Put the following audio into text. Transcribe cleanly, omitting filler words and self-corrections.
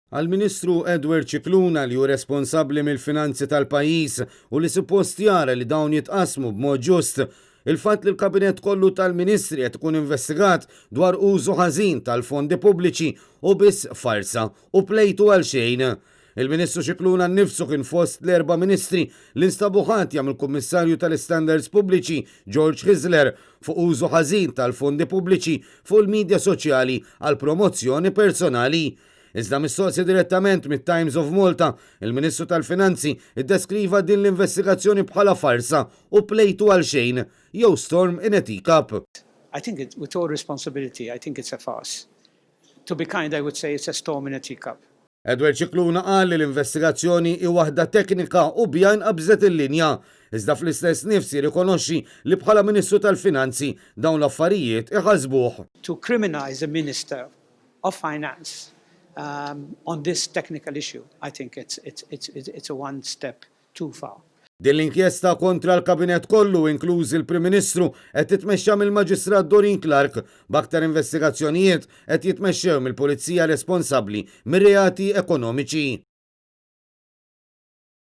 Għall-Ministru Edward Scicluna, li hu responsabbli mill-finanzi tal-pajjiż u li suppost jara li dawn jitqassmu b'mod ġust, il-fatt li l-kabinett kollu tal-Ministri qed ikun investigat dwar użu ħażin tal-fondi pubbliċi hu biss farsa u plejtu għal xejn. Il-Ministru Scicluna nnifsu kien fost l-erba' ministri li nstabu ħatja mill-Kummissarju tal-Istandards Pubbliċi George Hyzler fuq użu ħażin tal-fondi pubbliċi fuq il-midja soċjali għal promozzjoni personali. Iżda mistoqsi direttament mit-Times of Malta, il-Ministru tal-Finanzi ddeskriva din l-investigazzjoni bħala farsa u plejtu għal xejn, jew storm in a teacup. I think it, with all responsibility, I think it's a farce. To be kind, I would say it's a storm in a teacup. Edward Scicluna qal li l-investigazzjoni hi waħda teknika u biha nqabżet il-linja. Iżda fl-istess nifs jirrikonoxxi li bħala Ministru tal-Finanzi dawn l-affarijiet iħassbuh. To criminalize a Minister of Finance on this technical issue, I think it's a one step too far. Din l-inkjesta kontra l-kabinett kollu, inkluż il-Prim Ministru, qed titmexxa mill-Maġistrat Doreen Clarke, b'aktar investigazzjonijiet qed jitmexxew mill-Pulizija responsabbli mir-reati ekonomiċi.